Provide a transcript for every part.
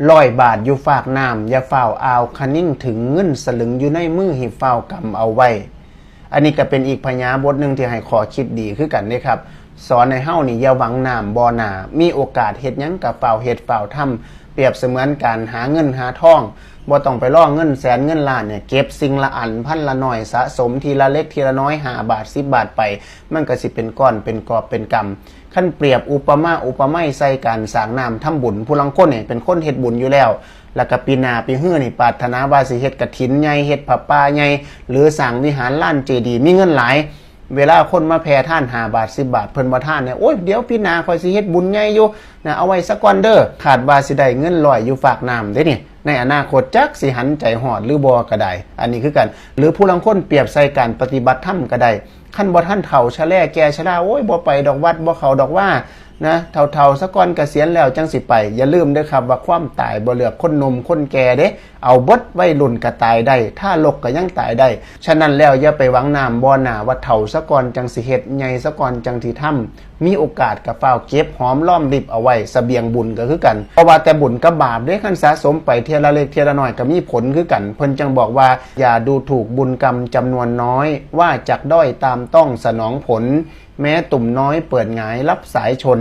ຮ້ອຍບາດຢູ່ຟາກນ້ຳ ຢ່າຟ້າວອ້າວຄະນິງ ເຖິງເງິນສະລຶງຢູ່ໃນມື ໃຫ້ຟ້າວກຳເອົາໄວ້. ອັນນີ້ກໍເປັນອີກພະຍາບົດໜຶ່ງທີ່ໃຫ້ຂໍ້ຄິດດີຄືກັນເດ້ຄັບ. ສອນໃຫ້ເຮົານີ້ຢ່າຫວັງນ້ຳບໍ່ໜ້າ, ມີໂອກາດເຮັດຫຍັງກໍຟ້າວເຮັດຟ້າວທຳ. ປຽບສະເໝືອນການຫາເງິນຫາທອງ, ບໍ່ຕ້ອງໄປລໍເງິນແສນເງິນລ້ານນີ້ ເກັບສິ່ງລະອັນພັນລະໜ້ອຍ ສະສົມທີລະເລັກທີລະນ້ອຍ ຫ້າບາດສິບບາດໄປ, ມັນກໍຊິເປັນກ້ອນເປັນກອບເປັນກຳ. ຄັນປຽບອຸປະມາອຸປະໄມໃສ່ການສ້າງນ້ຳທຳບຸນ, ຜູ້ລາງຄົນນີ້ເປັນຄົນເຮັດບຸນຢູ່ແລ້ວ, ແລ້ວກໍປີໜ້າປີຮືນີ້ປາດຖະໜາວ່າຊິເຮັດກະຖິນໃຫຍ່, ເຮັດຜ້າປ່າໃຫຍ່ ຫຼື ສ້າງວິຫານລານເຈດີ, ມີເງິນຫຼາຍ. ເວລາຄົນມາແຜ່ທານຫ້າບາດສິບບາດ ເພິ່ນບໍ່ທານນີ້, ໂອ້ຍ ດຽວປີໜ້າຂ້ອຍຊິເຮັດບຸນໃຫຍ່ຢູ່ນະ, ເອົາໄວ້ສາກ່ອນເດີ. ຄາດວ່າຊິໄດ້ເງິນຮ້ອຍຢູ່ຟາກນ້ຳເດ້ນີ້, ໃນອະນາຄົດຈັກຊິຫັນໃຈຮອດຫຼືບໍ່ກໍໄດ້. ອັນນີ້ຄືກັນ. ຫຼືຜູ້ລາງຄົນປຽບໃສ່ການປະຕິບັດທຳກໍໄດ້. ຄັນບໍ່ທັນເຖົ້າຊະແລແກ່ຊະລາ, ໂອ້ຍ ບໍ່ໄປດອກວັດ ບໍ່ເຂົ້າດອກວານະ, ເຖົ້າໆ ສາກ່ອນກະສຽນແລ້ວຈັ່ງຊິໄປ. ຢ່າລືມເດີຄັບວ່າຄວາມຕາຍບໍ່ເລືອກຄົນໜຸ່ມຄົນແກ່ເດ້. ເອົາເບິດ, ໄວລຸ້ນກໍຕາຍໄດ້, ທາລົກກໍຍັງຕາຍໄດ້. ສະນັ້ນແລ້ວ ຢ່າໄປຫວັງນ້ຳບໍ່ໜ້າວ່າເຖົ້າສາກ່ອນຈັ່ງຊິເຮັດ, ໃຫຍ່ສາກ່ອນຈັ່ງຊິທຳ. ມີໂອກາດກໍຟ້າວເກັບຫອມລອມລິບເອົາໄວ້, ສະບຽງບຸນກໍຄືກັນ. ເພາະວ່າແຕ່ບຸນກັບບາບເດ້, ຄັນສະສົມໄປເທື່ອລະເລັກເທື່ອລະນ້ອຍກໍມີຜົນຄືກັນ. ເພິ່ນຈຶ່ງບອກວ່າ ຢ່າດູຖູກບຸນກຳຈຳນວນນ້ອຍ, ວ່າຈັກດ້ອຍຕາມຕ້ອງສະໜອງຜົນ. ແມ້ຕຸ່ມນ້ອຍເປີດຫງາຍລັບສາຍຊົນ,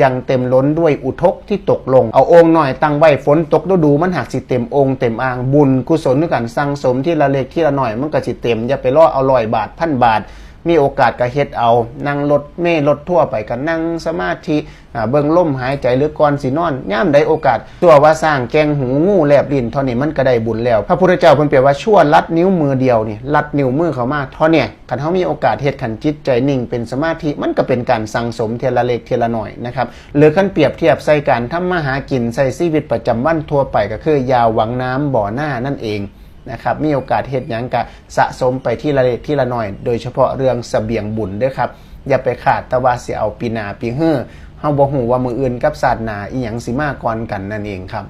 ຍັງເຕັມລົ້ນດ້ວຍອຸທົກທີ່ຕົກລົງ. ເອົາໂອ່ງນ້ອຍຕັ້ງໄວ້, ຝົນຕົກລະດູມັນຫາກຊິເຕັມໂອ່ງເຕັມອ່າງ. ບຸນກຸສົນຄືກັນ, ສັ່ງສົມທີລະເລັກທີລະນ້ອຍ ມັນກໍຊິເຕັມ. ຢ່າໄປລໍເອົາຮ້ອຍບາດ ພັນບາດ, ມີໂອກາດກໍເຮັດເອົາ. ນັ່ງລົດເມລົດທົວໄປກໍນັ່ງສະມາທິ, ອາ, ເບິ່ງລົມຫາຍໃຈ ຫຼື ກ່ອນຊິນອນ, ຍາມໃດໂອກາດ. ຕົວະວ່າຊ້າງແກ່ງຫູ, ງູແລບລີ້ນ, ເທົ່ານີ້ມັນກໍໄດ້ບຸນແລ້ວ. ພະພຸດທະເຈົ້າເພິ່ນປຽບວ່າ ຊົ່ວລັດນິ້ວມືດຽວນີ້, ລັດນິ້ວມືເຂົ້າມາເທົ່ານີ້. ຄັນເຮົາມີໂອກາດເຮັດ, ຄັນຈິດໃຈນິ່ງເປັນສະມາທິ, ມັນກໍເປັນການສັ່ງສົມເທື່ອລະເລັກເທື່ອລະນ້ອຍນະຄັບ. ຫຼືຄັນປຽບທຽບໃສ່ການທຳມາຫາກິນ, ໃຊ້ຊີວິດປະຈຳວັນທົ່ວໄປ, ກໍຄືຢ່າຫວັງນ້ຳບໍ່ໜ້ານັ້ນເອງນະຄັບ. ມີໂອກາດເຮັດຫຍັງກະສະສົມໄປທີລະເລັກທີລະນ້ອຍ, ໂດຍສະເພາະເລື່ອງສະບຽງບຸນເດີຄັບ. ຢ່າໄປຄາດແຕ່ວ່າຊິເອົາປີໜ້າປີຮື, ເຮົາບໍ່ຮູ້ວ່າມື້ອື່ນກັບຊາດໜ້າ ອີ່ຫຍັງຊິມາກ່ອນກັນນັ້ນເອງຄັບ.